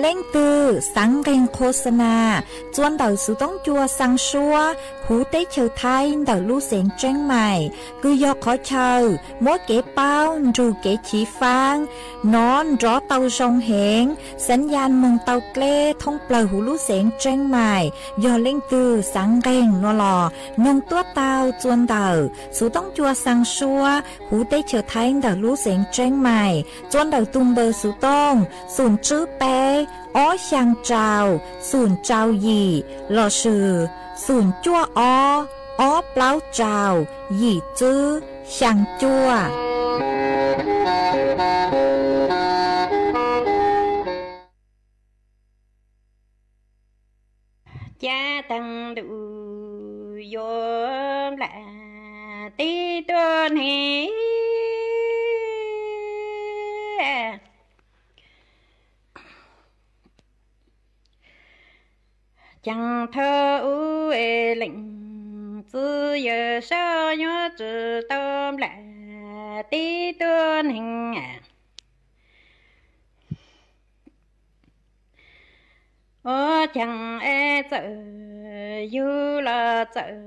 Leej twg xaav nqeeg qhua xa nas txua ntawm xuv toob cua xaa suab huv teb chaws Thaib ntawm lub xeev Tseeb Mais, kws yog qhov chaw muab kev paub nrug kev chiv faab nov nrov tau zoo heev, xaav yaj moog tau dleb thoob plawg huv lub xeev Tseeb Mais. Yog leej twg xaav nqeeg nuav los noog tuab taug txua ntawm xuv toob cua xaa suab huv teb chaws Thaib ntawm lub xeev Tseeb Mais txua ntawm tug npawb xuv tooj xum tswb peb ob xyaa rau xum rau yim lossis xum cuaj ob ob plaub rau yim tswb xyaa cuaj. Cav taag ntuj yuav nplam tib tuab neeg, caag thawj ub es leej txiv yawg saub yuav tsi tau nplam tib tuab neeg. Ua caag es txawm yug los txawm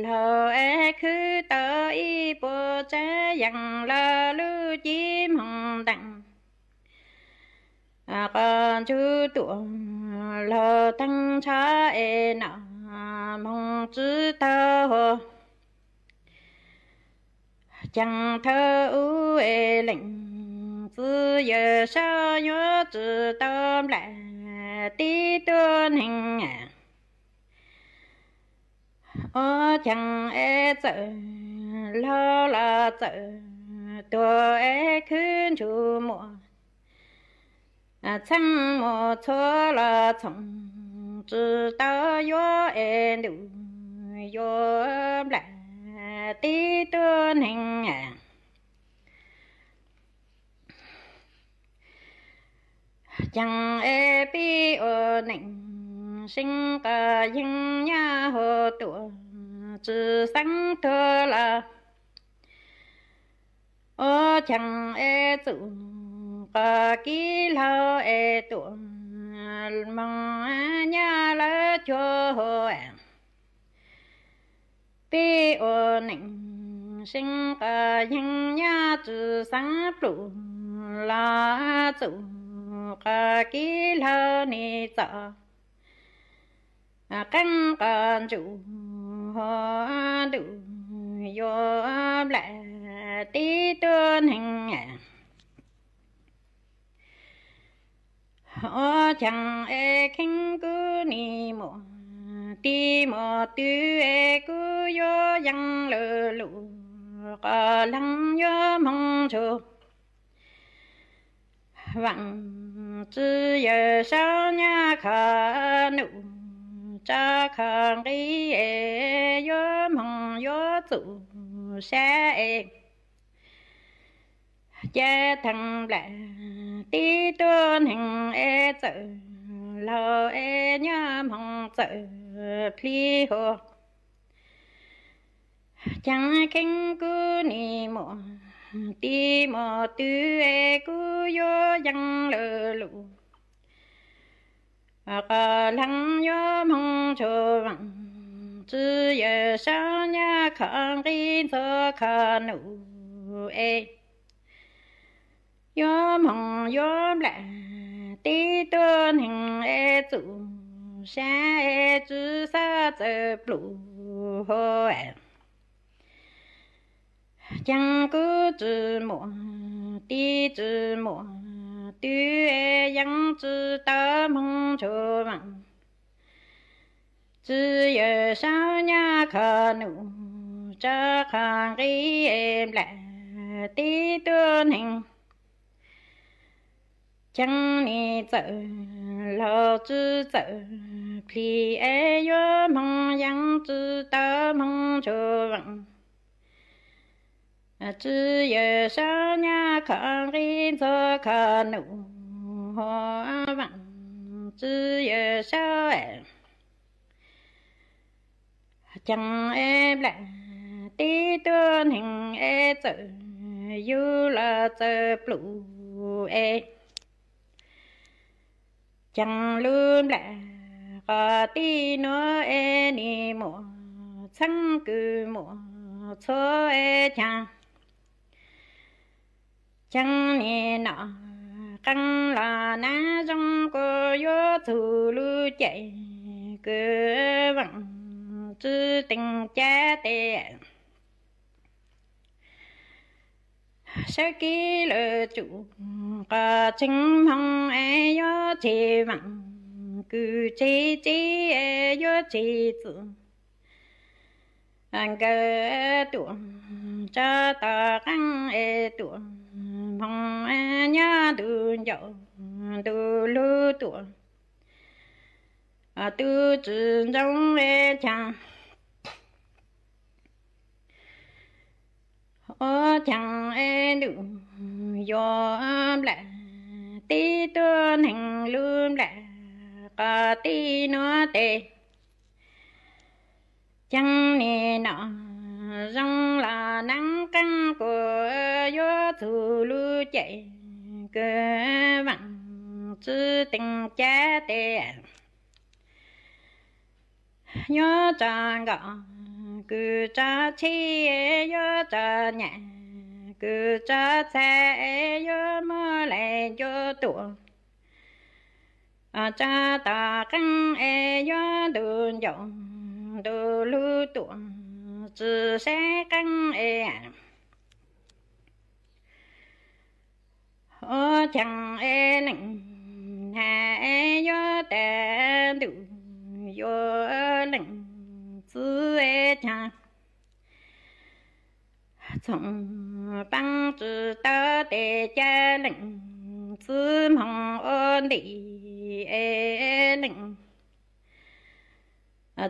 laug es khwv tau ib puas tsav yaam los lub cib moog ntees qos ntsug tuam laug teeg ntshav es nom moog tsi taug. Caag thawj ub es leej txiv yawg saub yuav tsi tau nplam tib tuab neeg. Ua caag es txawm laug los txawm tuag es khwv ntsug muaj txheeb muaj txhua los txhoov tsi tau yuav es ntuj yuav nplam tib tuab neeg. Caag es pib ua neej seev qos yeeg nyaj hu tuam tsi xeeb tuag los. Ua caag es txum qos kib laug es tuam moog nyaj lawv cuag hu. Peb ua neej seev qos yeeg nyaj tsi xaav plum los txum qos kib laug nim txom qeeb qos ntsum hu ntuj yuav nplam tib tuab neeg. Ua caag es kheev kuv nim muaj tib muaj tw es kuv yuav yeej lawv lug qos leeg yuav moog ntsug vaam tsi yawg saub nyaj kho num tso kho nqis es yuav moog yuav txum sab es cav taag nplam tib tuab neeg es txawm laug es nyaj moog txawm plhis hu. Caag kheev kuv nim muaj tib muaj tw es kuv yuav yeej lawv lug qos leeg yuav moog ntsug vaam tsi yawg saub nyaj kho nqis ntxuag kho num es yuav moog yuav nplam tib tuab neeg es txum sab es tsi xav txawm plum hu. Caag kuv tsi muaj tib tsi muaj tw es yeej tsi tau moog ntsug vaam tsi yawg saub nyaj kho num tso kho nqis es nplam tib tuab neeg. Caag nim txawm laug tsi txawm plhis es yuav moog yeej tsi tau moog ntsug vaam tsi yawg saub nyaj kho nqis ntxuag kho num hu vaam tsi yawg saub caag es nplam tib tuab neeg es txawm yug los txawm plum es Ceeb lub nplaj qhov tij nuav es nim muaj txheeb kws muaj txhua es caag. Ceeb nim nom qeej los nab zoo kuas yuav txug lub caij kws vaam tsi teem cab tes. Sawv kev lawm tsum qhov tseeb moog es yuav tseg vaam, kws tseg tseb es yuav tseg txwm. Nkawd tuam tso tom qeej es tuam moog nyob ntu ncauj ntu lug tuam. Tub tsi ntsoov es caag, ua caag es ntuj yuav nplaj teb tuab neeg lub nplaj qhov tij nuav tes. Ceeb nim nom zoo los nab qeej kuas yuav txug lub caij kws vaam tsi teem cab tes. Yuav tso nkoj kws tso tsheb, yuav tso nyaj kws tso txha, yuav muab lais ncuav tuam. Tso tom qeej es yuav ntu ncauj ntu lug tuam, tsi saib qeej es. Ua caag es leej nag yuav tas ntuj, yuav leej txwv es caag. Txhoov paab tsi tau tes ca leej txwv moog ua nti es leej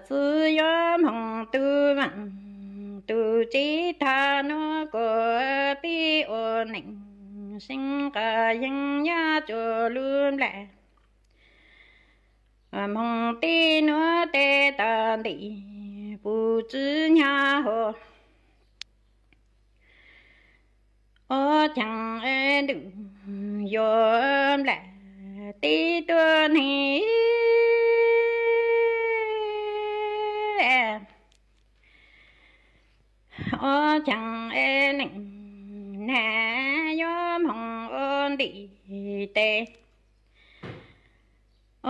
txwv yuav moog tu vaam tu tseb tog nuav kuas peb ua neej seev qhov yeej nyob tsua lub nplaj. Moog teb nuav tes tog nti puj tsi nyob huv. Ua caag es ntuj yuav nplaj teb tuab neeg. Ua caag es leej nag yuav moog ua nti tes.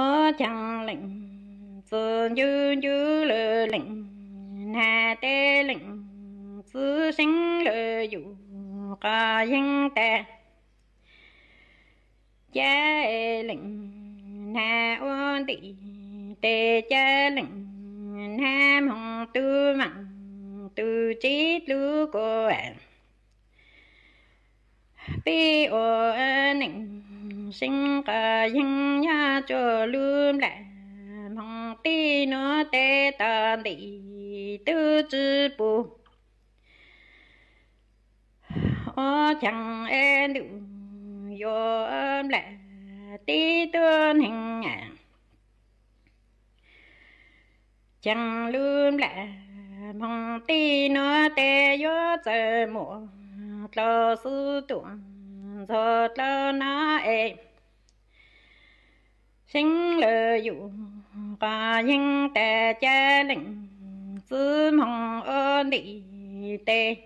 Ua caag leej txwv ncu ncu lawm leej nag tes leej txwv seev lawm yug qhov yeeb tas. Ca leej nag ua nti tes ca leej nag moog tu vaam tu tseb dlub kuas peb ua neej seev qhov yeej nyob tsua lub nplaj. Moog teb nuav tes tog nti tub tsi puj. Ua caag es ntuj yuav nplaj teb tuab neeg. Caag lub nplaj moog teb nuav tes yuav txawm muaj dlua xwb tuam ntxhua dlua no es. Seev lawm yug qhov yeeb tas ca leej txwv moog ua nti tes.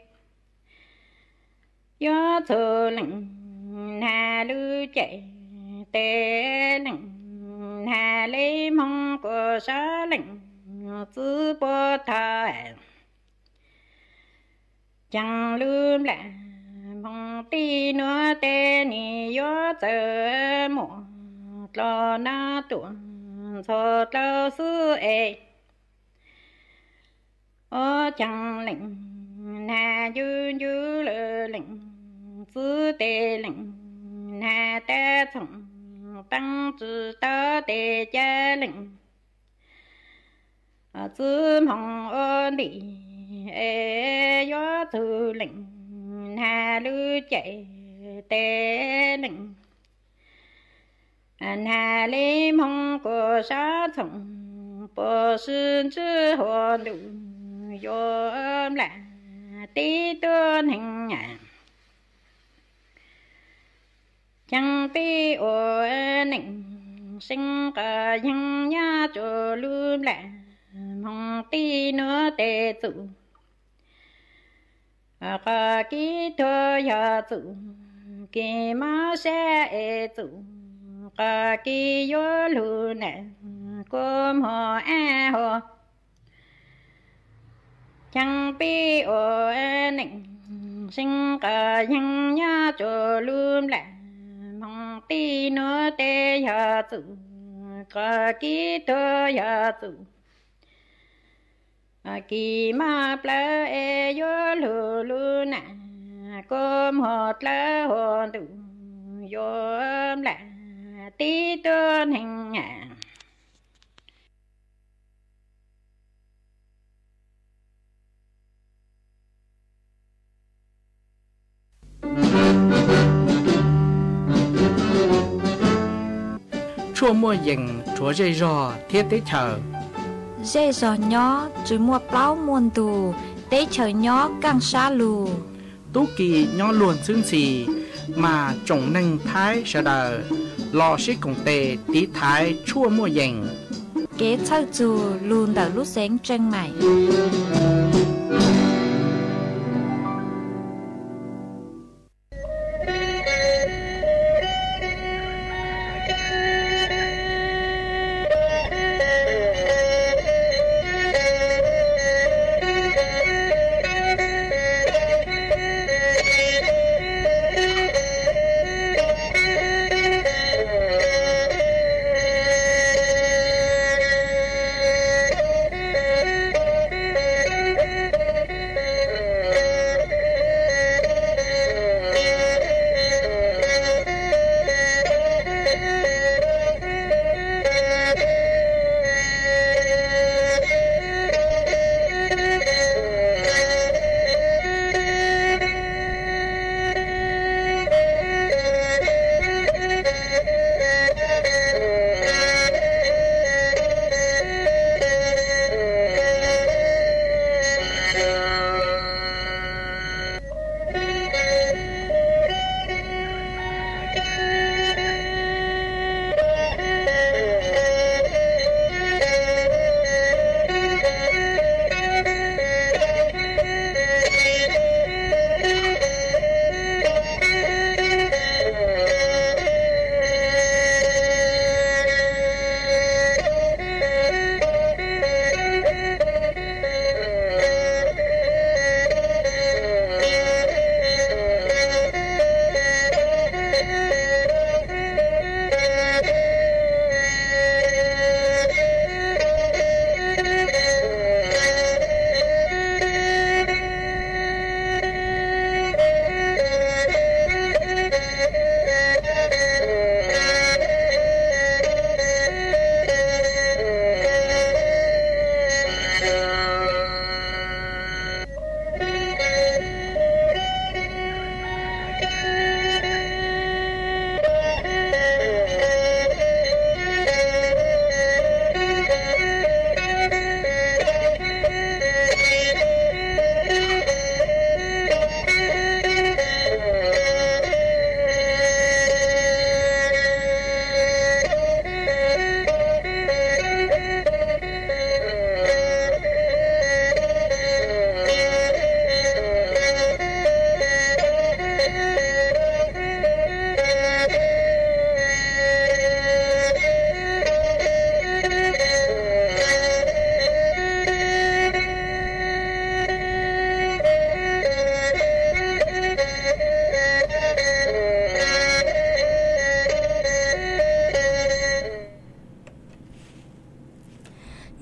Yuav txug leej nag lub caij tes leej nag le moog kuas sab leej txwv puab tog. Caag lub nplaj moog teb nuav tes nim yuav txawm muaj dlua no tuam ntxhua dlua xwb es. Ua caag leej nag ncu ncu lawm leej txwv tes leej nag tes txhoov paab tsi tau tes ca leej txwv moog ua nti es yuav txug leej nag lub caij tes leej nag le moog kuas sab txhoov puab sib ntsib huv ntuj yuav nplaj teb tuab neeg. Caag peb ua neej seeb qos yeeg nyob tsua lub nplam, moog tib nuav tes txum. Qos kib tuag yog txum, kis mob sab es txum, qos kis yuav lug nam, kua muag ab hua. Caag pib ua neej, seeb qos yeeg nyob tsua lub nplam, moog tib nuav tes yog txum, qos kib tuag yog txum. Kis mob plawv es yuav lug lub nam, kua muag dlawb hua ntuj, yuav nplam tib tuab neeg. Tshuaj muaj yees rhuav zej zog thiab teb chaws. Zej zog nyob tsis muaj plaub muaj ntug, teb chaws nyob kaaj sab lug. Tub ki nyob luag ntxhwb ntxhi, mas tsoom neeg Thaib sawv daws los sib koom tes tiv thaiv tshuaj muaj yees. Kev txhawj txug lug ntawm lub xeev Tseej Maim.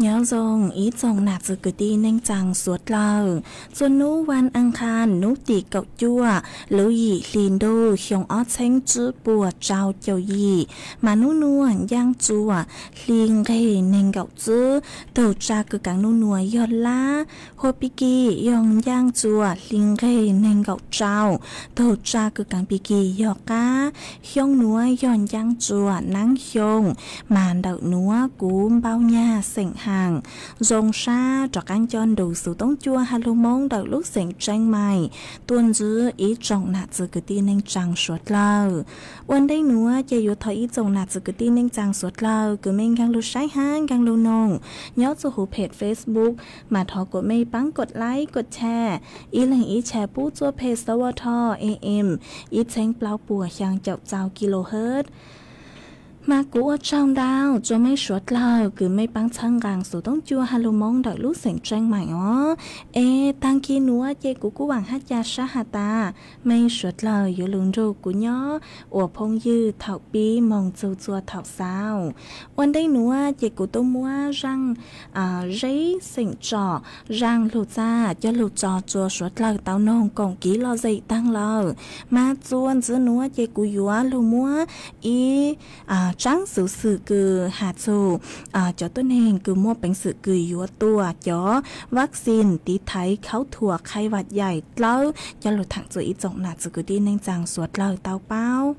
Nyob zoo ib tsoom nam txiv kwv tij neej tsaa suav dlawg, txuas nub vas aas khaas nub tim kaum cuaj lub yim hli ntuj xyoo ob txheeb tsib puas rau caum yim, mas nub nuav ncaaj txuas hli nqeg neeg nkaum tsib, tug tsa kws kaav nub nuav yog lab. Hua pig kig yog ncaaj txuas hli nqeg neeg nkaum rau, tug tsa kws kaav pig kig yog qab. Xyoo nuav yog ncaaj txuas nab xyoo, mas ntawm nuav kuv npau nyag xeem haas. zoo sab rov qaab coj nrug xuv toob cua ha lug Moob ntawm lub xeem Tseeb Mais tuaj ntsib ib tsoom nam txwv kwv tij neej tsaa suav dlawg. Ua ntej nuav ces yuav thov ib tsoom nam txwv kwv tij neej tsaa suav dlawg kws mej nkaag lug saib hab nkaag lug noog nyob txug huv phem Facebook mas thov kuas mej paab kod like kod share, ib leeg ib share pub txuj peg sawv tho am ib txheeb plaub puas xyaa caum txau kilohertz. Mas kuv ua tsaug ntau rua mej suav dlawg kws mej paab txhawb nqaa xuv toob cua ha lug Moob ntawm lub xeem Tseeb Mais os. Es taag kis nuav ces kuv kuj vaam hab ca sab has tas mej suav dlawg yuav lug nrug kuv nyob ua phooj ywg thaum pib moog txug txua thaum xaus. Ua ntej nuav ces kuv tub muab zaaj zeb xeem tsom, zaaj lug txaj coj lug tso rua suav dlawg tau noog koom kiv lom zem taag lawm. Mas txuas ntxiv nuav ces kuv yuav lug muab ib tsaab xuv xwm kws has txug cov tuab neeg kws muaj peev xwm kws yuav tua cov vaccine tiv thaiv khaub thuas khai vam yaim dlawb coj lug thaam txug ib tsoom nam txwv kwv tij neej tsaa suav dlawg tau paub.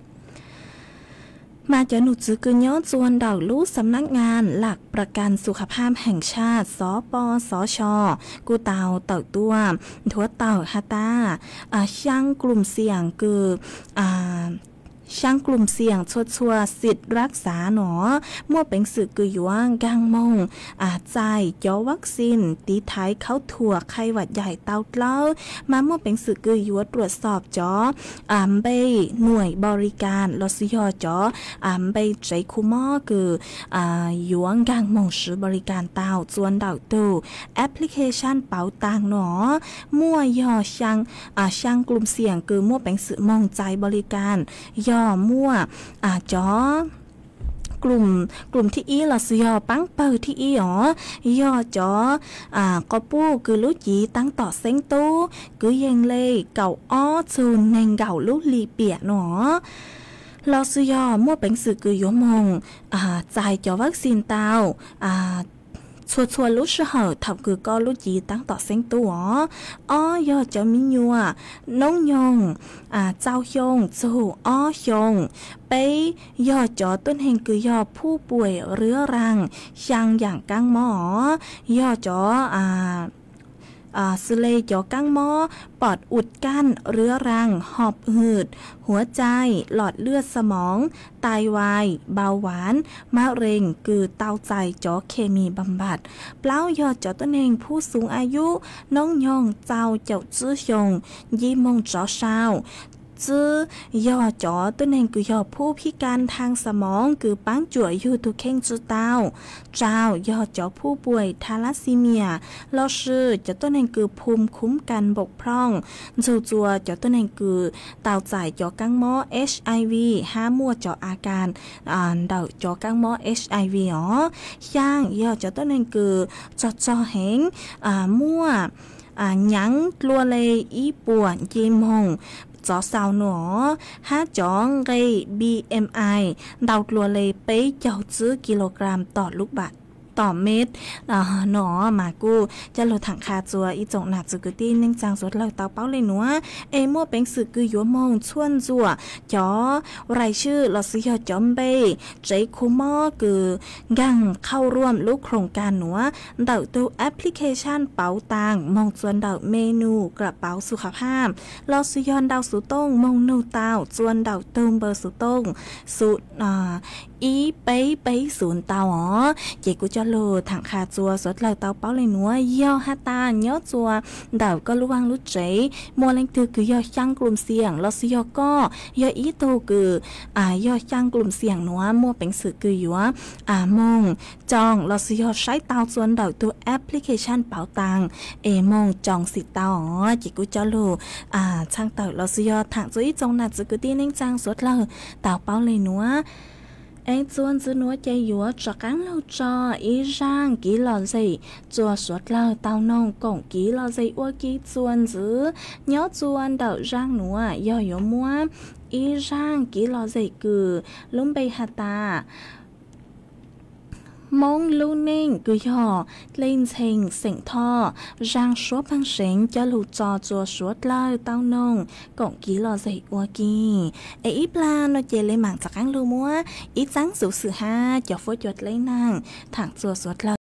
Mas cov num txwv kws nyob txua ntawm lub xam nab ngaa lam pra kas xu khav phaj heem tshaj xov pos xov xyo kuj tau tawm tuaj nthuav tawm has tas xyaa klum xiam kws xyaa klum xiam txhua txhua xim rab xav no muaj peev xwm kws yuav nkaag moog txais cov vaccine tiv thaiv khaub thuas khai vam yaim tau dlawb, mas muaj peev xwm kws yuav ruam xob cov npe nuaim npaus li kas los sis yog cov npe tsev khu mob kws yuav nkaag moog swv npaus li kas tau txua ntawm tug application pauv taag no muaj yog xyaa klum xiam kws muaj peev xwm moog txais npaus li kas yog muaj cov klum thib ib los sis yog paab pawg thib ib os, yog cov quas puj kws lub civ taab tom xeeb tub kwv yees le kaum ob txug neeg nkaum lub lim piam no los sis yog muaj peev xwm kws yuav moog txais cov vaccine tau txhua txhua lub sij hawm thaum kws koj lub civ taab tom xeeb tub os. Ob yog cov mi nyuam noob nyoog txaus xyoo txug ob xyoo. Peb yog cov tuab neeg kws yog phuj puam rwv raag xyaa yaam kaab mob os, yog cov xws le cov kaab mob pom ua kaj rwv raag hom hwm huav cai lom lwj xa moov tai vais npau vav mab rees kws tau txais cov khes mis npam npam. Plaub yog cov tuab neeg phuj xoo a yub noob nyoog txaus caum tsib xyoo nci moog tsov sau. Tsib yog cov tuab neeg kws yog phuj phib kas thaag xa moov kws paab cuam yug tug kheej tsi tau. Rau yog cov phuj puam tha lab xi mias los sis cov tuab neeg kws phum khuv kas npaum plhooj ntxug txua cov tuab neeg kws tau txais cov kaab mob HIV hab muaj cov a kas ntawm cov kaab mob HIV os. Xyaa yog cov tuab neeg kws txog txog heev muaj nyaav dlua le ib puas nce moog tsov xau no hab cov nqe BMI ntau dlua le peb caug tsib kilogram tom lub tom mev no mas kuj coj lug thaam qha txua ib tsoom nam txwv kwv tij neej tsaa suav dlawg tau paub le nuav. Es muaj peev xwm kws yuav moog txhuaj ntxuam cov rais swj los sis yog cov npe tsev khu mob kws nkaag qhau ruam lub khoom kas nuav ntawm tug application pauv taag moog txua ntawm menu kram pauv xu khav phaj los sis yog ntau xuv tooj moog nug tau txua ntawm tug npawb xuv tooj xu ib peb peb xu ntau os. Ces kuj coj lug thaam qha txua suav dlawg tau paub le nuav. Yog has tas nyob txua ntawm koj lub vaaj lub tsev muaj leej twg kws yog xyaa klum xiam los sis yog koj yog ib tug kws yog xyaa klum xiam nuav muaj peev xwm kws yuav moog coj los sis yog saib tau txua ntawm tug application pauv taag es moog coj xim tau os. Ces kuj coj lug txhaj tawm los sis yog thaam txua ib tsoom nam txwv kwv tij neej tsaa suav dlawg tau paub le nuav. Es txua ntxiv nuav ces yuav rov qaab lug tso ib zaaj kev lom zem rua suav dlawg tau noog koom kev lom zem ua ke txua ntxiv. Nyob txua ntawm zaaj nuav yog yuav muab ib zaaj kev lom zem kws lub npe has tas Moob lub neej kws yog dlej ntxhee xeem Thoj, zaaj suab pheej seev coj lug tso rua suav dlawg tau noog koom kev lom zem ua ke. Es ib plag no ces le maam rov qaab lug muab ib txaab xuv xwm hab cov fuab cua dleb naag thaam txua suav dlawg.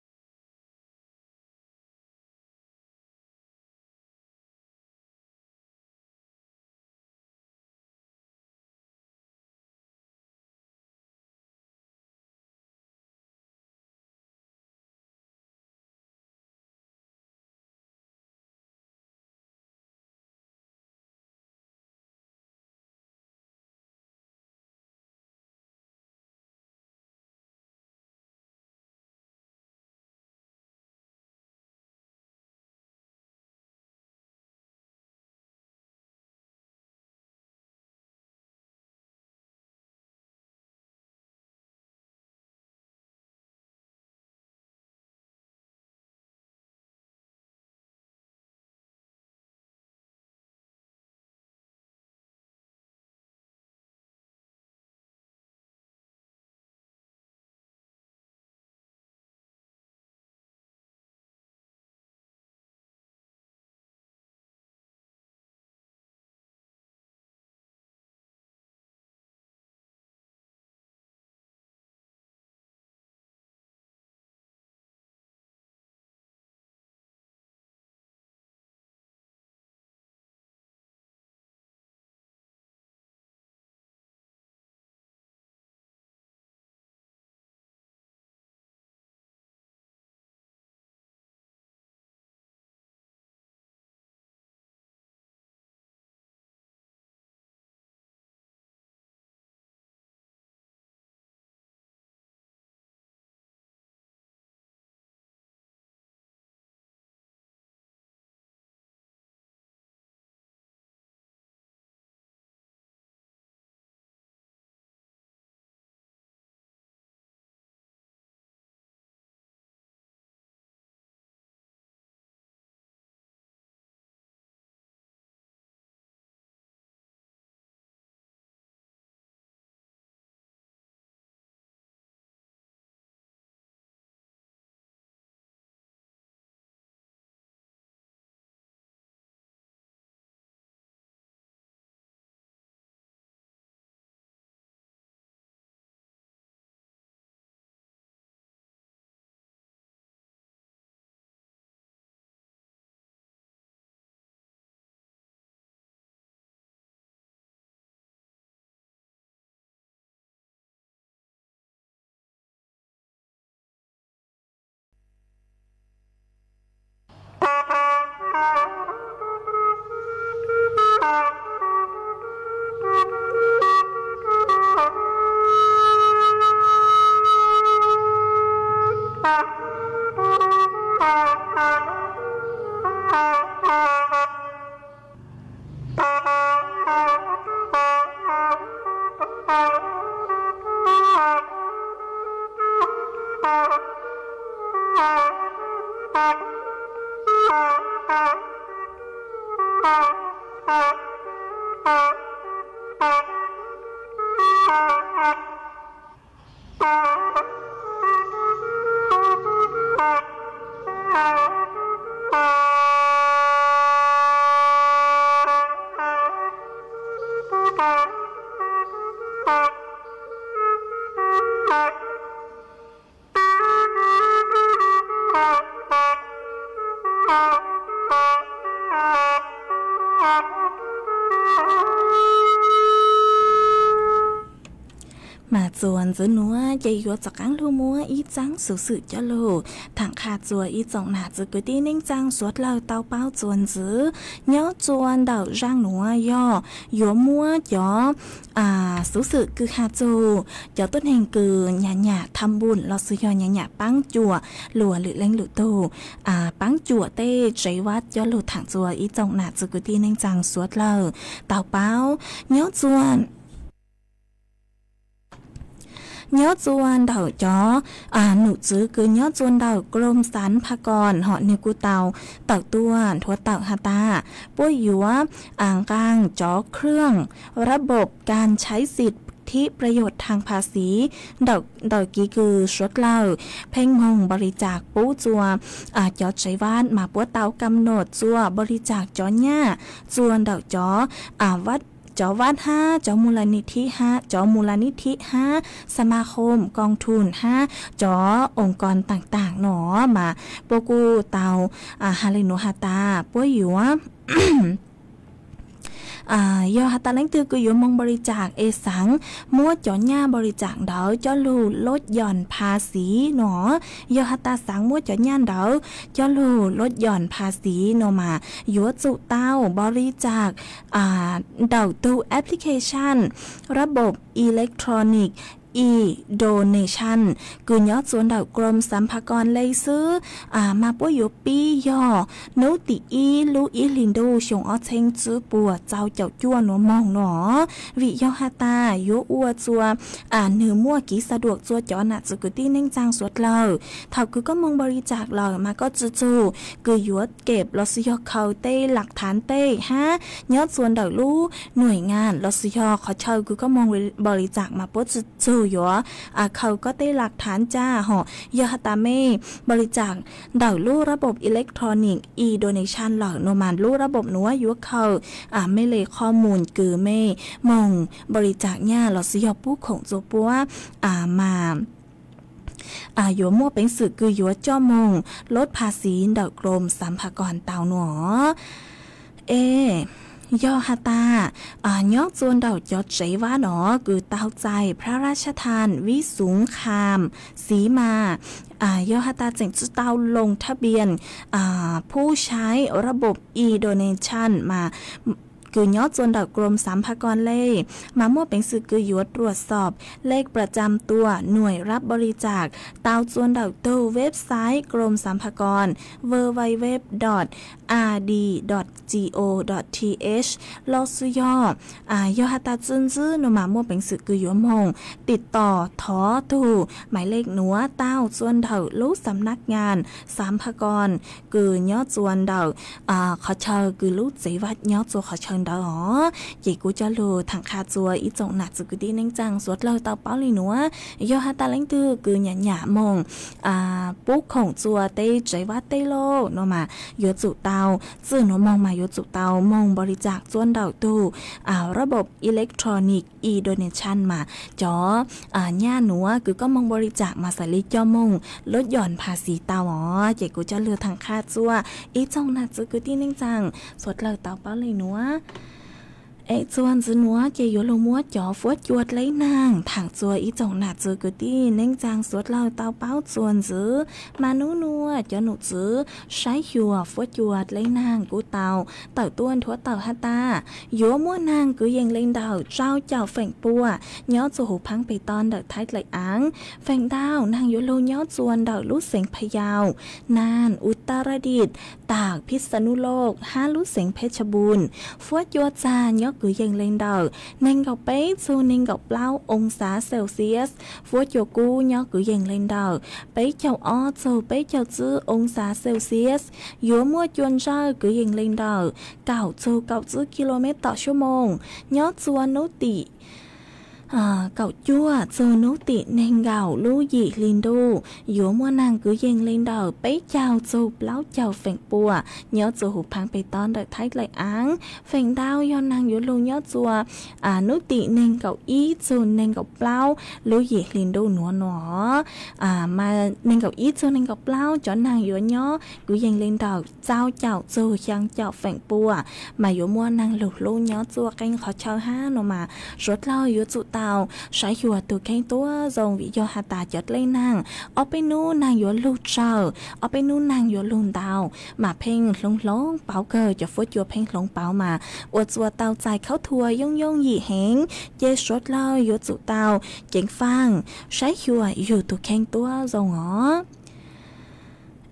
Mas txuas ntxiv nuav ces yuav rov qaab lug muab ib txaab xuv xwm coj lug thaam qha rua ib tsoom nam txiv kwv tij neej tsaa suav dlawg tau paub txuas ntxiv. Nyob rua ntawm zaaj nuav yog yuav muab cov xuv xwm kws has txug cov tuab neeg kws nyam nyam tham npum los sis yog nyam nyam paab cuam luas lwm leej lwm tug, paab cuam tej tsev vaj coj lug thaam rua ib tsoom nam txiv kwv tij neej tsaa suav dlawg tau paub. Nyob rua ntawm cov num tswv kws nyob rua ntawm กรมสรรพากร hom nwg kuj tau tawm tuaj nthuav tawm has tas puab yuav nqaa cov เครื่องระบบการใช้สิทธิประโยชน์ทางภาษี ntawm kiv kws suav dlawg pheej moog บริจาค pub rua cov tsev vaj mas puab tau กำหนด rua บริจาค cov nyaj rua ntawm cov vaj hab cov มูลนิธิ hab สมาคม กองทุน hab cov องค์กร taam taam no mas puab kuj tau has le nuav has tas puab yuav yog has tas leej twg kws yuav moog บริจาค es xaav muab cov nyaj บริจาค ntawd coj lug ลดหย่อนภาษี no. Yog has tas xaav muab cov nyaj ntawd coj lug ลดหย่อนภาษี no mas yuav tsum tau บริจาค ntawm tug application ระบบ electronic e-donation kws nyob rua ntawm กรมสรรพากร le xwb, mas puab yuav pib yog nub tim ib lub ib hlis ntuj xyoo ob txheeb tsib puas rau caum cuaj nuav moog no. Vim yog has tas yuav ua rua nwg muaj kev สะดวก rua cov nam txiv kwv tij neej tsaa suav dlawg. Thaum kws koj moog บริจาค lawm mas koj tsw tsug kws yuav เก็บ los sis yog khaws tej หลักฐาน tej hab nyob rua ntawm lub หน่วยงาน los sis yog qhov chaw kws koj moog บริจาค mas puab tsw tsug yuav khaws koj tej หลักฐาน ca hom. Yog has tas mej บริจาค ntawm lub ระบบ electronic e-donation lawm no mas lub ระบบ nuav yuav khaws mej le ข้อมูล kws mej moog บริจาค nyaj los sis yog pub khoom rua puab mas yuav muaj peev xwm kws yuav coj moog ลดภาษี ntawm กรมสรรพากร tau no. Es yog has tas nyob rua ntawm cov tsev vaj no kws tau txais พระราชทาน วิสุงคามศรีมา mas yog has tas tseem tsw tau ลงทะเบียน ผู้ใช้ระบบ e-donation mas kws nyob rua ntawm กรมสรรพากร le mas muaj peev xwm kws yuav ตรวจสอบ เลขประจำตัว หน่วยรับบริจาค tau rua ntawm tug website กรมสรรพากร www dot ard dot go dot th los sis yog yog has tas tsw ntswb no mas muaj peev xwm kws yuav moog ติดต่อ thov tug หมายเลข nuav tau rua ntawm lub สำนักงานสรรพากร kws nyob rua ntawm qhov chaw kws lub tsev vaj nyob rua qhov chaw ntawd os. Ces kuv coj lug thaam qha rua ib tsoom nam txiv kwv tij neej tsaa suav dlawg tau paub le nuav. Yog has tas leej twg kws nyam nyam moog pub khoom rua tej tsev vaj tej lauj no mas yuav tsum tau, txwj nuav moog mas yuav tsum tau moog บริจาค rua ntawm tug ระบบ electronic e-donation mas cov nyaj nuav kws koj moog บริจาค mas xaav le coj moog ลดหย่อนภาษี tau os. Ces kuv coj lug thaam qha rua ib tsoom nam txiv kwv tij neej tsaa suav dlawg tau paub le nuav. Es txuas ntxiv nuav ces yuav lug muab cov fuab cua dleb naag thaam txug ib tsoom nam txwv kwv tij neej tsaa suav dlawg tau paub txuas ntxiv. Mas nub nuav cov num txwv saib xyuas fuab cua dleb naag kuj tau tawm tuaj nthuav tawm has tas yuav muaj naag kwv yees le ntawm rau caum feem pua nyob txug huv phaab peg toj ntawm Thaib dlaim aav. Feem ntau naag yuav lug nyob txuas ntawm lub xeev Phayau, Nas, Utaradit, tawm Phixanulooj hab lub xeev Phechabun. Fuab cua txag nyob kwv yees le ntawm neeg nkaum peb txug neeg nkaum plaub oo xav Celsius. Fuab cua kub nyob kwv yees le ntawm peb caug ob txug peb caug tsib oo xav Celsius. Yuav muaj cua ntsawj kwv yees le ntawm kaum txug kaum tsib kilomev tom suab moos nyob txuas nub tim kaum cuaj txug nub tim neeg nkaum lub yim hli ntuj. Yuav muaj naag kwv yees le ntawm peb caug txug plaub caug feem pua nyob txug huv phaab peg toj ntawm Thaib dlaim aav. Feem ntau yog naag yuav lug nyob txuas nub tim neeg nkaum ib txug neeg nkaum plaub lub yim hli ntuj nuav no. Mas neeg nkaum ib txug neeg nkaum plaub cov naag yuav nyob kwv yees le ntawm rau caum txug xyaa caum feem pua, mas yuav muaj naag lug hlub nyob txuas qee qhov chaw hab no mas suav dlawg yuav tsum tau saib xyuas tug kheej tuab zoo vim yog has tas cov dleb naag ob peb nub naag yuav lug tsawg, ob peb nub naag yuav lug ntau, mas pheej hloov hloov pauv kawg, cov fuab cua pheej hloov pauv mas ua txuas tau txais khaub thua yooj yooj yim heev. Ces suav dlawg yuav tsum tau ceev faaj saib xyuas yug tug kheej tuab zoo os.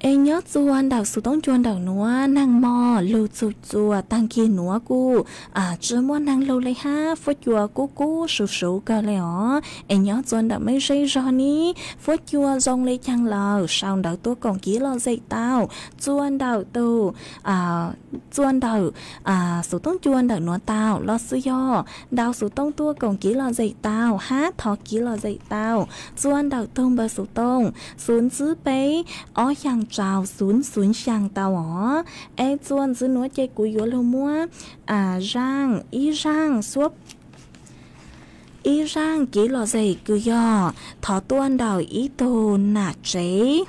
Es nyob txuas ntawm xuv toob cua ntawm nuav naag mog lug txug txuas taag kig nuav kuj tsi muaj naag lug le hab, fuab cua kub kub suv suv kawg le os. Es nyob txuas ntawm mej zej zog ni, fuab cua zoo le caag lawm sau ntawv tuaj koom kiv lom zem tau txuas ntawm tug txuas ntawm xuv toob cua ntawm nuav tau los xwb yog ntau xuv toob tuaj koom kiv lom zem tau hab thov kiv lom zem tau txuas ntawm tug npawb xuv toob xuv tsib peb ob xyaa rau xuv xuv xyaa tau os. Es txuas ntxiv nuav ces kuv yuav lug muab zaaj ib zaaj xuab ib zaaj kiv lom zem kws yog thov tuaj ntawm ib tug nam tsev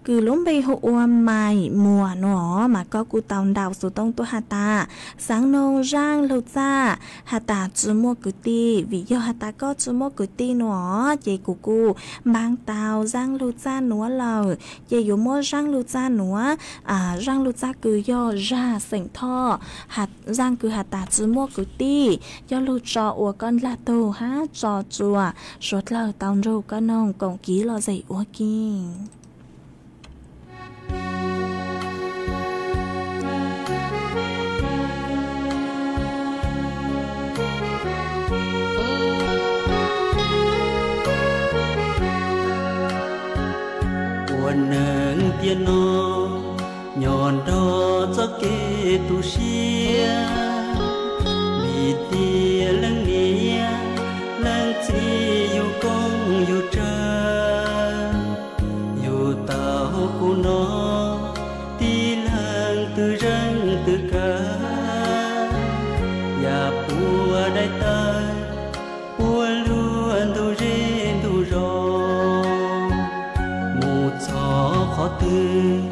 kws lub npe hu ua Mai Muas no, mas koj kuj tau ntau xuv toob tuaj has tas xaav noog zaaj lug txaj has tas tsi muaj kwv tij, vim yog has tas koj tsi muaj kwv tij no ces kuv kuj npaab tau zaaj lug txaj nuav lawm, ces yuav muab zaaj lug txaj nuav, zaaj lug txaj kws yog zag xeem Thoj, zaaj kws has tas tsi muaj kwv tij, coj lug tso ua koj ndlag tug hab tso tsua suav dlawg tau nrug koj noog koom kiv lom zem ua ke. Ua neeg tiam no nyob nrog txoj kev tu siab, vim tias leej niam leej txiv yug koob yug tsawg, yug tau kuv no tib leeg twg zeej twg kawg, yam puag daim tawv puag luag ntug zej ntug zos, mus txog qhov twg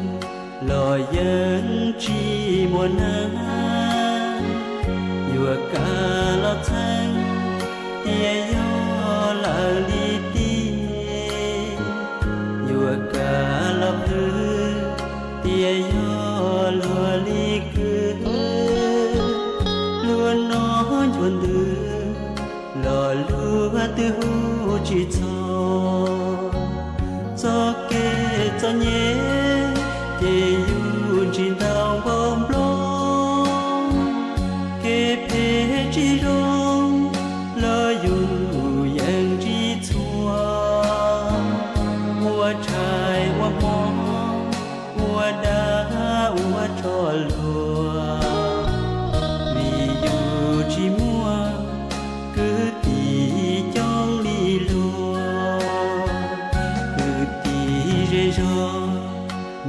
los yeej tsis muaj neeg yuav kav los txheeb, tias yog lawv li tij, yuav kav los plhws, tias yog luag li kwv, luag no ncua ntws los luag twb hu tsis txog. Txoj kev txom nyem ces yus ntsib ntau npaum nplooj, kev phem tsis zoo los yus yeej ntsib txhua, ua tshais ua hmo, ua dag ua tsho luag, vim yus tsis muaj kwv tij coob li luag. Kwv tij zej zog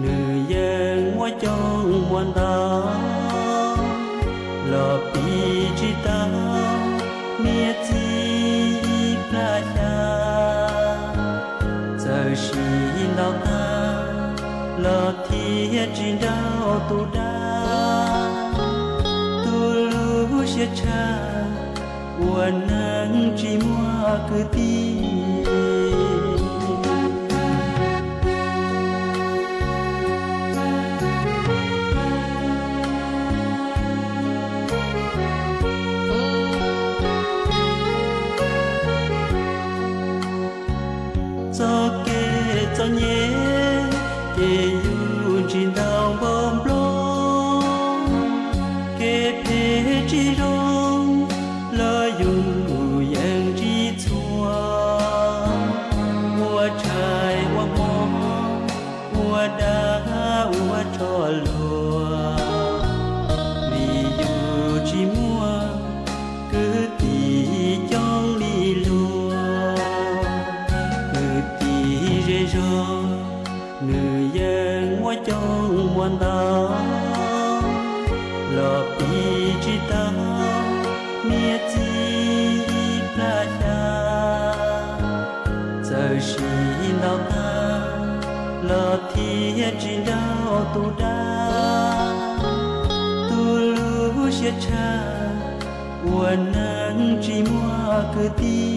nws yeej muaj coob muaj ntau, los piv tsis tau niam txiv plab xya. Txawm sim ntaus tag los thiaj tsis nrauj tus dab, siab tshaj ua neeg tsis muaj kwv tij. Txoj kev txom nyem ces yus tsis ntau npau nplooj, kev phem tsis zoo los yus yeej tsis txhua, ua tshais ua hmo ua dag ua rho luag, vim yus tsis muaj kwv tij coob li luag. Kwv tij zej zog nws yeej muaj coob muaj ntau, los piv tsis tau niam txiv plab xya. Txawm sim ntau tag los thiaj tsis nrauj tus dab, tu lub siab tshaj ua neeg tsis muaj kwv tij.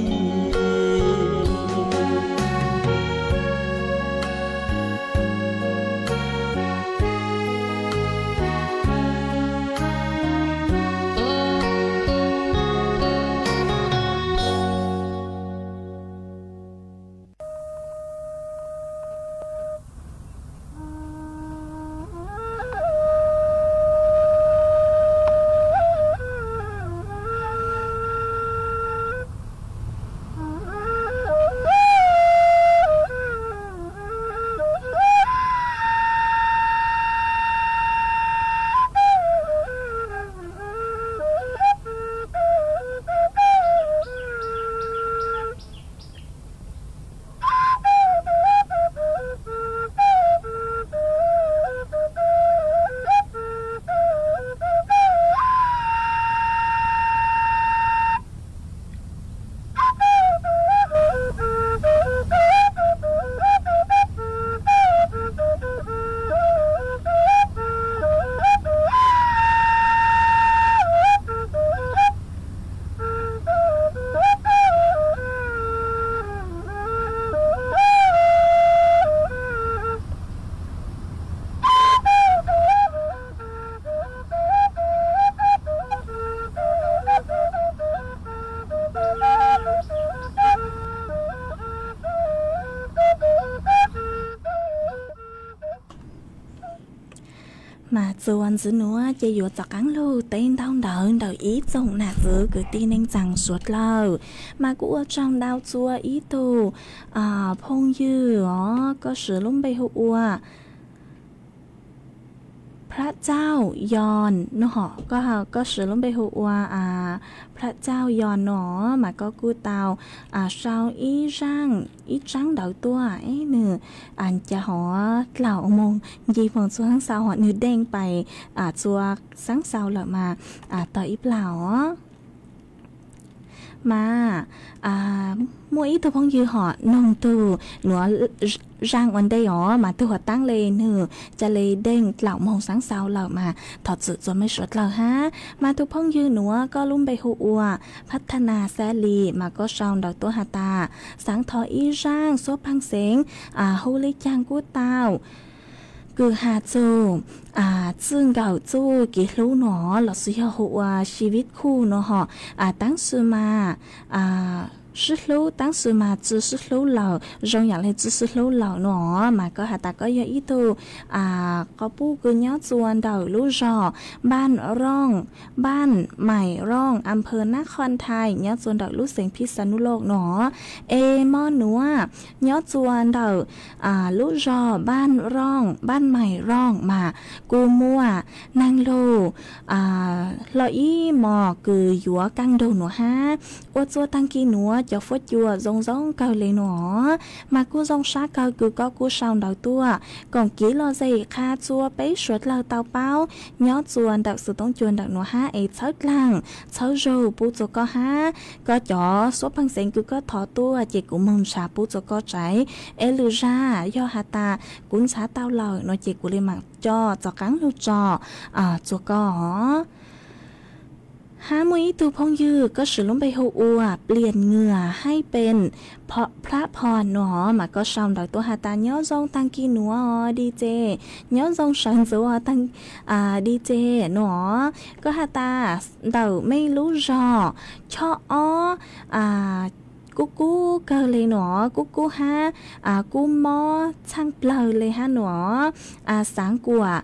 Mas txuas ntxiv nuav ces yuav rov qaab lug teb ntaub ntawv ntawm ib tsoom nam txiv kwv tij neej tsaa suav dlawg. Mas kuv ua tsaug ntau txug ib tug phooj ywg os, koj swv lub npe hu ua Phav Txauj Yoos no, koj swv lub npe hu ua Phav Txauj Yoos no, mas koj kuj tau sau ib zaaj ib tsaab ntawv tuaj, nwg ca hov dlaum moog nci moog txug xaab xaus, hov nwg deej pais txug xaab xaus lawm mas tau ib plag os. Mas muaj ib tug phooj ywg hom noog tug nuav zaaj ua ntej os, mas tug huv taab le nwg ca le deej dlaum moog xaab xaus lawm mas thov txim txuas mej suav dlawg hab. Mas tug phooj ywg nuav koj lub npe hu ua Phav Tha Na Xab Lis, mas koj sau ntawv tuaj has tas, xaav thov ib zaaj suab pheej xeev hu le caag kuj tau, kws has txug txij nkawm txuj kev hlub no lossis yog hu ua sib vib khuj no hom, taab sis mas sib hlub, taab sis mas tsi sib hlub lawm, zoo yaam le tsi sib hlub lawm no, mas koj has tas koj yog ib tug quas puj kws nyob txua ntawm lub zog Npaaj Rooj, Npaaj Maim Rooj, am phawv Nab Khoj Thais, nyob txua ntawm lub xeev Phij Xa Nuj Loj no. Es mo nuav nyob txua ntawm lub zog Npaaj Rooj, Npaaj Maim Rooj mas kuj muaj neeg lug hlo ib mos kws yuav kaaj nrug nuav hab. Ua txuas taag kis nuav cov fuab cua zoo zoo kawg le nuav, mas kuj zoo sab kawg kws koj kuj sau ntawv tuaj koom kev lom zem qha txua peb suav dlawg tau paub nyob txua ntawm Xwm Toob Cua ntawm nuav hab es txhawb dlaag txhawb zug pub txua koj hab. Koj cov suab pheej xeev kws koj thov tuaj ces kuv moog nrhav pub txua koj tsaiv, es lwm zag yog has tas kuv nrhav tau lawm no ces kuv le maam coj rov qaab lug tso txua koj os. Hab muaj ib tug phooj ywg koj siv lub npe hu ua Plias Nwam Haib Pes Plab Phom no mas koj sau ntawv tuaj has tas nyob zoo taag kis nuav os Di Tse, nyob zoo sawv ntxuv Di Tse no. Koj has tas ntawm mej lub zog Chob Ob kub kub kawg le no, kub kub hab kub mob txhaaj plawg le hab no, xaav kuas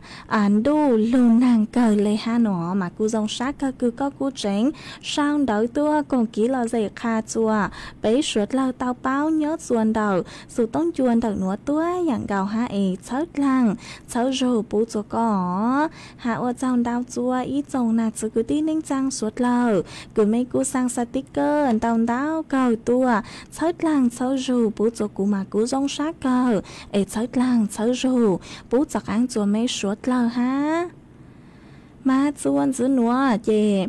ntuj lug naag kawg le hab no mas kuv zoo sab kawg kws koj kuj tseem sau ntawv tuaj koom kev lom zem qha txuas peb suav dlawg tau paub nyob txuas ntawm xus toob ncua ntawm nuav tuab yaam nkaus hab es txhawb dlaag txhawb zug puv txuas koj os. Has ua tsaug ntau txuas ib tsoom nam txiv kwv tij neej tsaa suav dlawg kws mej kuj xaa xav tib kawg ntau ntau kawg tuaj txhawb dlaag txhawb zug puv txuas kuv mas kuv zoo sab kawg es txhawb dlaag txhawb zug puv txuas qaab txuas mej suav dlawg hab. Mas txuas ntxiv nuav ces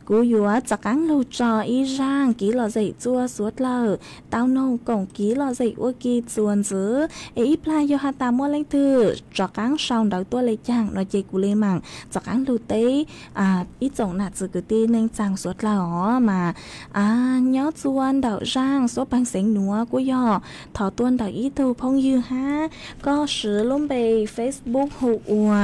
kuv yuav rov qaab lug tso ib zaaj kev lom zem txuas suav dlawg tau noog koom kev lom zem ua ke txuas ntxiv es ib plag yog has tas muaj leej twg rov qaab sau ntawv tuaj le caag no ces kuv le maam rov qaab lug teb ib tsoom nam txiv kwv tij neej tsaa suav dlawg os mas nyob txuas ntawm zaaj suab peeg xeev nuav kuj yog thov tuaj ntawm ib tug phooj ywg hab koj siv lub npe Facebook hu ua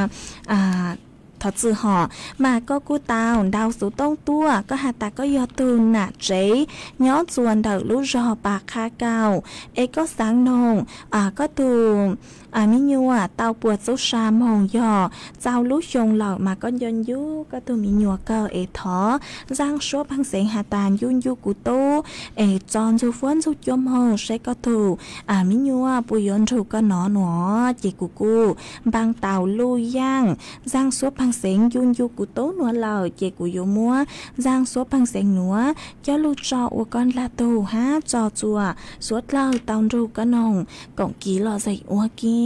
thov txwm hom mas koj kuj tau ntau xuv tooj tuaj koj has tas koj yog tug nam tsev nyob txuas ntawm lub zog Pas Qha Kaus es koj xaav noog koj tug me nyuam tau puas txub sa moog yog txaus lub xyoo lawm mas koj nco ncu koj tug me nyuam kawg es thov zaaj suab peeg xeev has tas ncu ncu kuv tub es tso ntsug fuab ntsug cua moog saib koj tug me nyuam puas yuav nrug koj nov no ces kuv kuj npaa tau luj yaaj zaaj suab peeg xeev ncu ncu kuv tub nuav lawm ces kuv yuav muab zaaj suab peeg xeev nuav coj lug tso ua koj nlaag tug hab tso txuas suav dlawg tau nrug koj noog koom kev lom zem ua ke.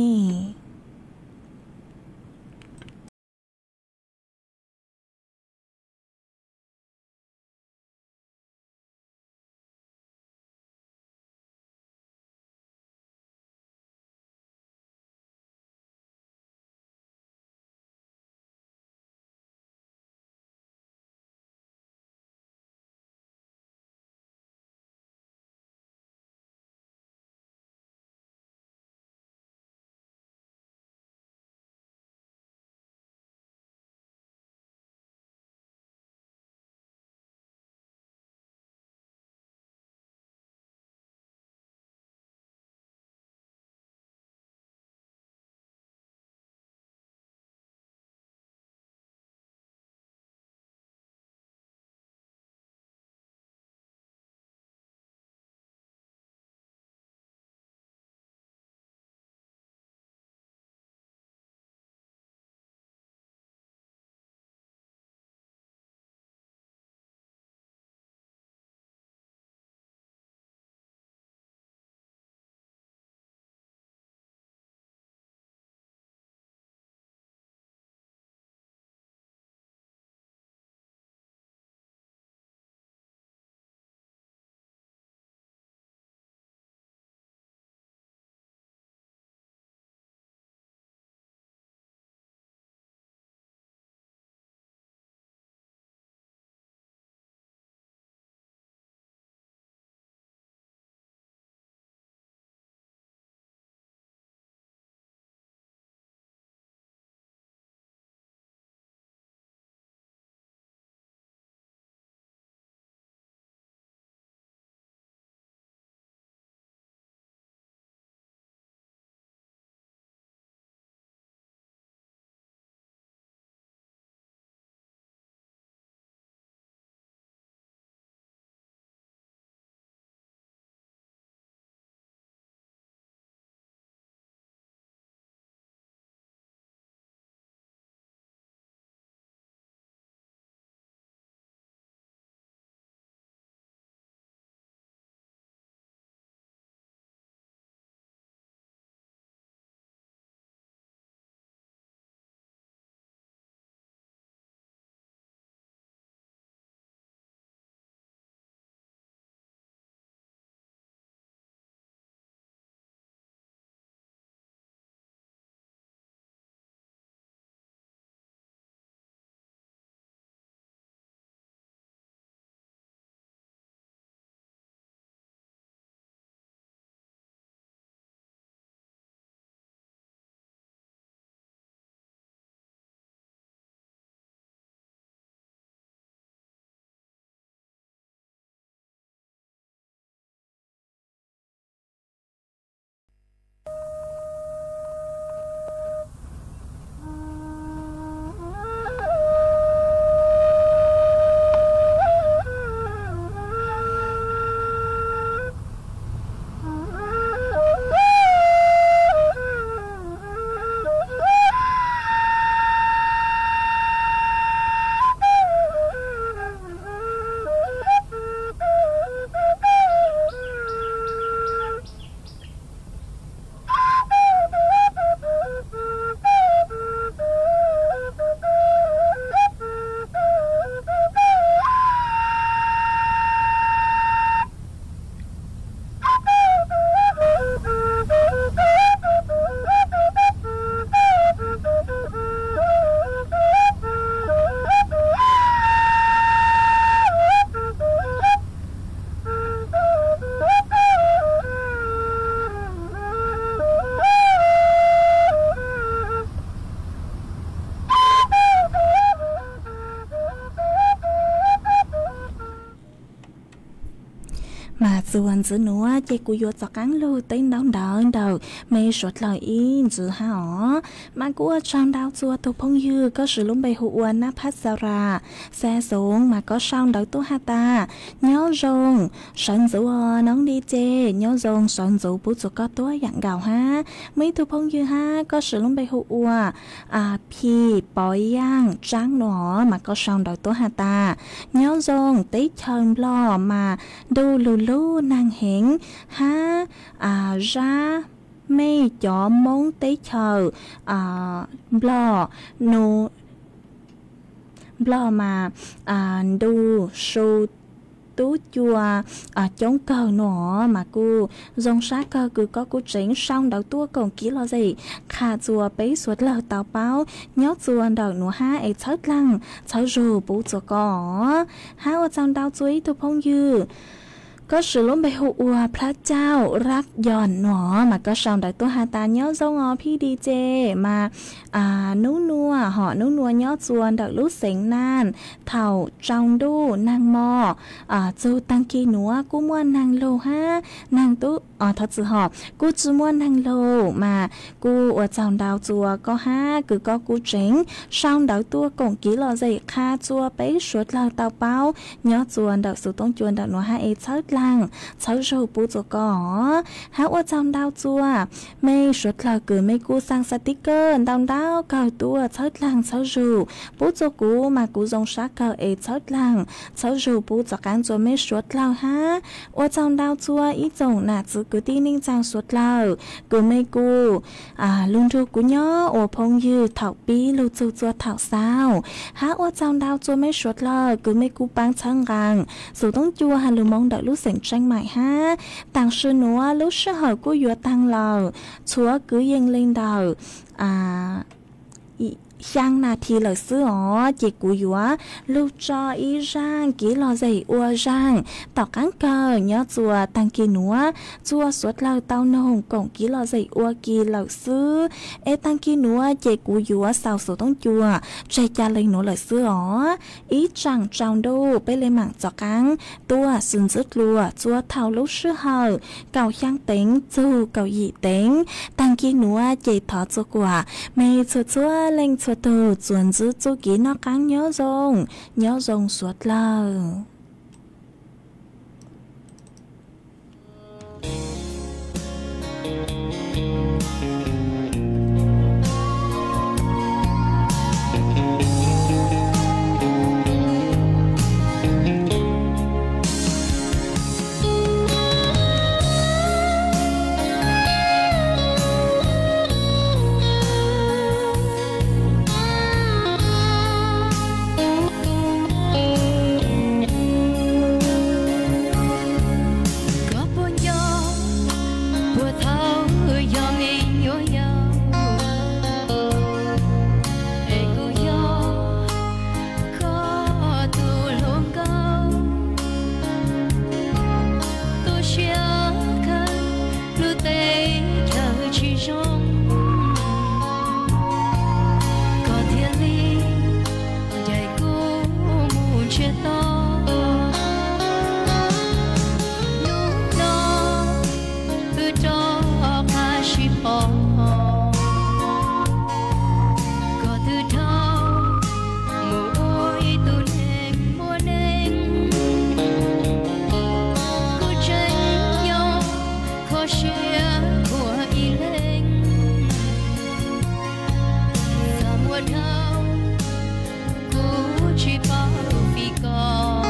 txuas ntxiv nuav ces kuv yuav tov qaab lug teb ntaub ntawv ntawm mej suav dlawg ib ntxiv hab os. Mas kuv ua tsaug ntau txug tug phooj ywg koj siv lub npe hu ua Nab Phab Xa Ra, Xa Xoov, mas koj sau ntawv tuaj has tas, nyob zoo, sawv ntxuv os noob DJ, nyob zoo sawv ntxuv puab txug koj tuab yaam nkaus hab. Muaj ib tug phooj ywg hab koj siv lub npe hu ua Phi Pov Yaaj Tsaab nuav, mas koj sau ntawv tuaj has tas, nyob zoo, teb chaws Nplog mas ntuj lug lub naag heev hab, zab mej cov Moob teb chaws Nplog, Nplog mas ntuj su tub cua coob kawg nuav, mas kuj zoo sab kawg kws koj kuj tseem sau ntawv tuaj koom kev lom zem qha txug peb suav dlawg tau paub nyob txuas ntawm nuav hab es txhawb dlaag txhawb zug puv txug koj. Hab ua tsaug ntau txug ib tug phooj ywg koj siv lub npe hu ua Plab Cauj Rab Yos nuav, mas koj sau ntawv tuaj has tas, nyob zoo os Phi DJ, mas nub nua hom nub nua nyob txuas ntawm lub xeev Naj, thaum tsaus ntuj naag mo txug taag kis nuav kuj muaj naag lug hab naag tub, thov txim hom, kuj tsi muaj naag lug, mas kuj ua tsaug ntau txug koj hab kws koj kuj tseem sau ntawv tuaj koom kev lom zem qha txug peb suav dlawg tau paub nyob txuas ntawm xuv toob cua ntawm nuav hab es txhawb dlaag txhawb zug puv txug koj. Hab ua tsaug ntau txug mej suav dlawg kws mej kuj xaa xaa tib kawj ntau ntau kawg tuaj txhawb dlaag txhawb zug puv txug kuv, mas kuv zoo sab kawg es txhawb dlaag txhawb zug puv txug qaab txug mej suav dlawg hab. Ua tsaug ntau txug ib tsoom nam txiv kwv tij neej tsaa suav dlawg kws mej kuj lug nrug kuv nyob ua phooj ywg thaum pib lug txug txuas thaum xaus. Hab ua tsaug ntau txug mej suav dlawg kws mej kuj paab txhawb nqaa xuv toob cua has lug moo ntawm lub xeem Tseem Maim hab. Taam sim nuav lub sij hawm kuj yuav taag lawm, tshuav kwv yees le ntawm xyaa nas this lawm xwb os, ces kuv yuav lug tso ib zaaj kev lom zem ua zaaj tom qaab kawg nyob txuas taag kis nuav txuas suav dlawg tau noog koom kev lom zem ua ke lawm xwb. Es taag kis nuav ces kuv yuav xaus xuv toob cua tseg ca le nuav lawm xwb os. Ib tsaam tsaus ntuj peb le maam rov qaab tuaj sib ntsib dlua txuas thaum lub sij hawm kaum xyaa teev txug kaum yim teev. Taag kis nuav ces thov txug kuas mej txhua txhua leej txhua tug tsuas ntsib txuj kev noj qaab nyob zoo, nyob zoo suav dlawg. Koj puas nco puag thaum yog me nyuam yaus, es kuv yog koj tus hluas nkauj, tu siab kawg lub teb chaws tsis zoo, koj thiaj li ncaim kuv mus ntsiag to. Hnub no wb rov qab sib pom, koj twb dhau mus ua ib tug neeg muaj neeg. Kuv tseem nyob kho siab khuav ib leeg, txaj muag dhau kuv tsis paub vim koj.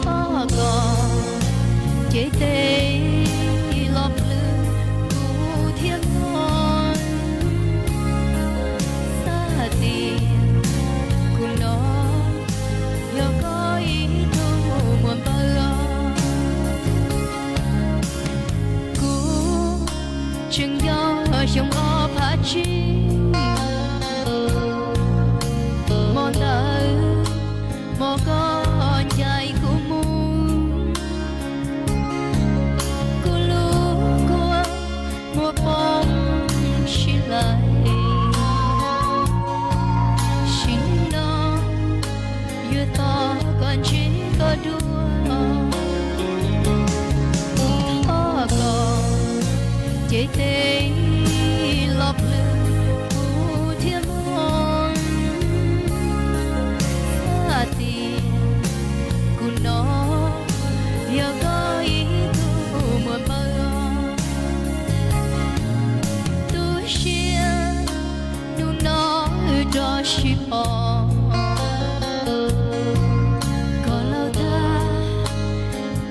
Thov koj cev tes los plhws kuv thiab koj, xav tias kuv no yog koj ib tug muam npawg os. Kuv tseem yog xyoo ob phav tsib, hmo ntawd hmo koj ncaim kuv mus, kuv lub kua muag poob sib laim. Sim no yuav tos koj ntsib koj dua. Ces tes los plhws kuv thiaj moog xav tias kuv no yog koj ib tug muam npawg. Tu siab hnub no rov sib pom, koj laug tag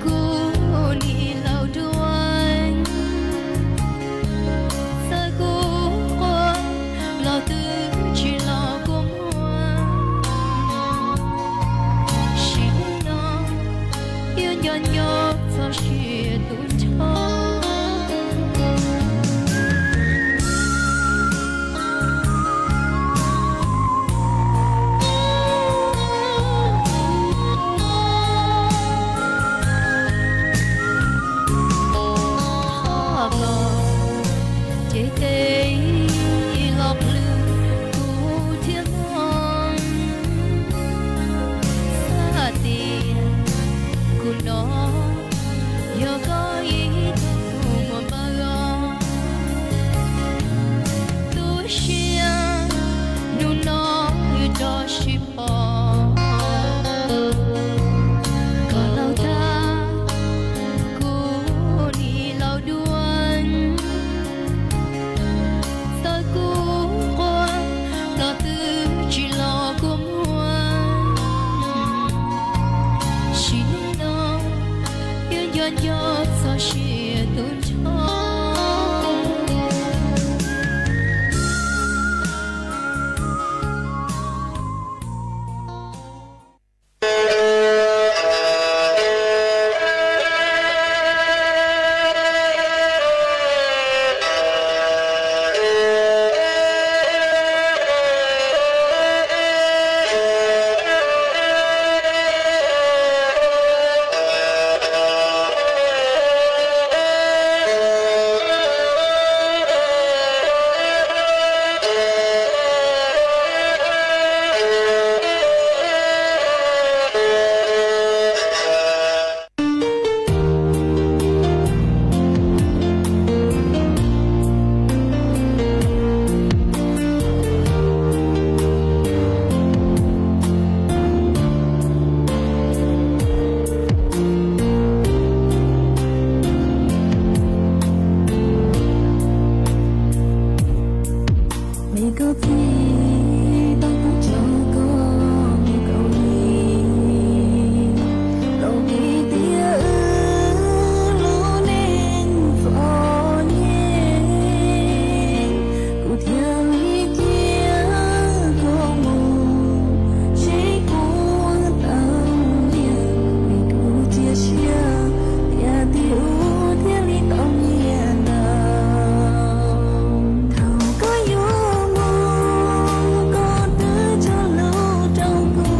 kuv nim laug dua, txawm kuv quaj los twb tsis los kua muag. Sim neej no yuav nco nco txog sia tus nrho. Thov koj ces tes los plhws kuv thiaj moog xav tias kuv no yog koj ib tug muam npawg os. Tu siab hnub no rov sib pom, koj laug tag kuv nim laug dua, txawm kuv quaj los twb tsis los kua muag. Sim neej no yuav nco nco txog sia tus nrho. Me koj txiv tau pub rau koj mus kaum hli, tau vim tias wb lub neej txom nyem, kuv thiaj li cia koj mus, ntshe kuv tau nyiam, vim kuv txiav siab tias tim ub thiaj li tau nyiam ntau. Thaum koj yuav mus, koj twb tso lus rau kuv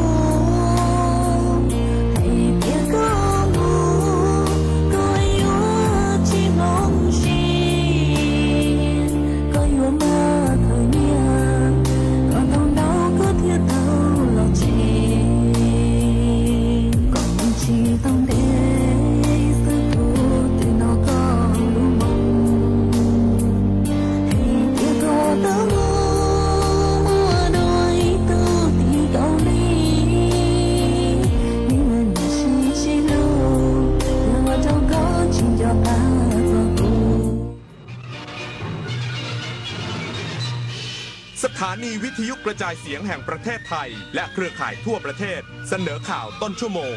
hais tias koj mus, koj yuav tsis hloov siab, koj yuav npaj khawv nyiaj kom tau ntau koj thiaj tau los tsev. Koj mus tsis tau ntev xwb kuv twb hnov koj lub moo hais tias koj tau mus muaj dua ib tug txiv Kaus Lim, nws mas niam sib sib hlub, yog los rau koj tsis nco qab txog kuv. Sthani Vithuyuk Krajai Siav Heem Prathej Thai และเครือข่ายทั่วประเทศ เสนอข่าวต้นชั่วโมง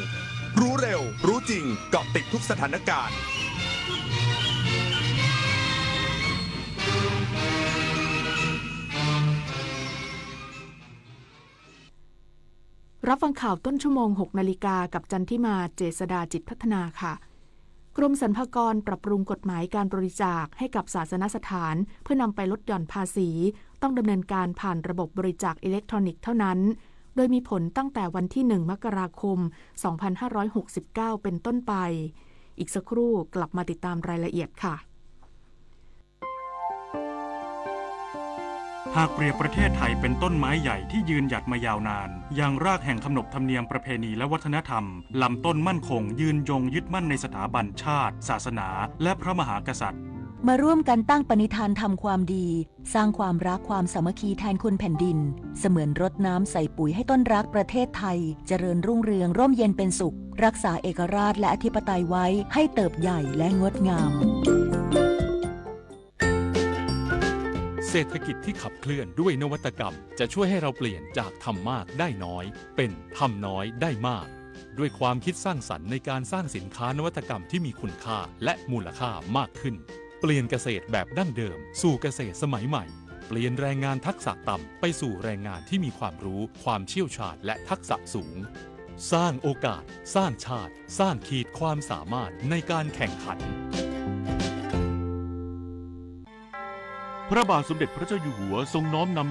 รู้เร็ว รู้จริง เกาะติดทุกสถานการณ์ รับฟังข่าวต้นชั่วโมง หกนาฬิกา กับจันทิมา เจษฎาจิตพัฒนาค่ะ กรมสรรพากรปรับปรุงกฎหมายการบริจาคให้กับศาสนสถาน เพื่อนำไปลดหย่อนภาษี ต้องดำเนินการผ่านระบบบริจาคอิเล็กทรอนิกส์เท่านั้น โดยมีผลตั้งแต่วันที่ หนึ่ง มกราคม สองพันห้าร้อยหกสิบเก้า เป็นต้นไป อีกสักครู่กลับมาติดตามรายละเอียดค่ะ หากเปรียบประเทศไทยเป็นต้นไม้ใหญ่ที่ยืนหยัดมายาวนาน ยังรากแห่งขนบธรรมเนียมประเพณีและวัฒนธรรม ลำต้นมั่นคง ยืนยงยึดมั่นในสถาบันชาติ ศาสนา และพระมหากษัตริย์ มาร่วมกันตั้งปณิธานทำความดี สร้างความรักความสามัคคีแทนคุณแผ่นดิน เสมือนรดน้ำใส่ปุ๋ยให้ต้นรักประเทศไทย เจริญรุ่งเรืองร่มเย็นเป็นสุข รักษาเอกราชและอธิปไตยไว้ให้เติบใหญ่และงดงาม เศรษฐกิจที่ขับเคลื่อนด้วยนวัตกรรม จะช่วยให้เราเปลี่ยนจากทำมากได้น้อย เป็นทำน้อยได้มาก ด้วยความคิดสร้างสรรค์ในการสร้างสินค้านวัตกรรมที่มีคุณค่าและมูลค่ามากขึ้น เปลี่ยนเกษตรแบบดั้งเดิมสู่เกษตรสมัยใหม่ เปลี่ยนแรงงานทักษะต่ำไปสู่แรงงานที่มีความรู้ ความเชี่ยวชาญ และทักษะสูง สร้างโอกาส สร้างชาติ สร้างขีดความสามารถในการแข่งขัน พระบาทสมเด็จพระเจ้าอยู่หัวทรงน้อมนำ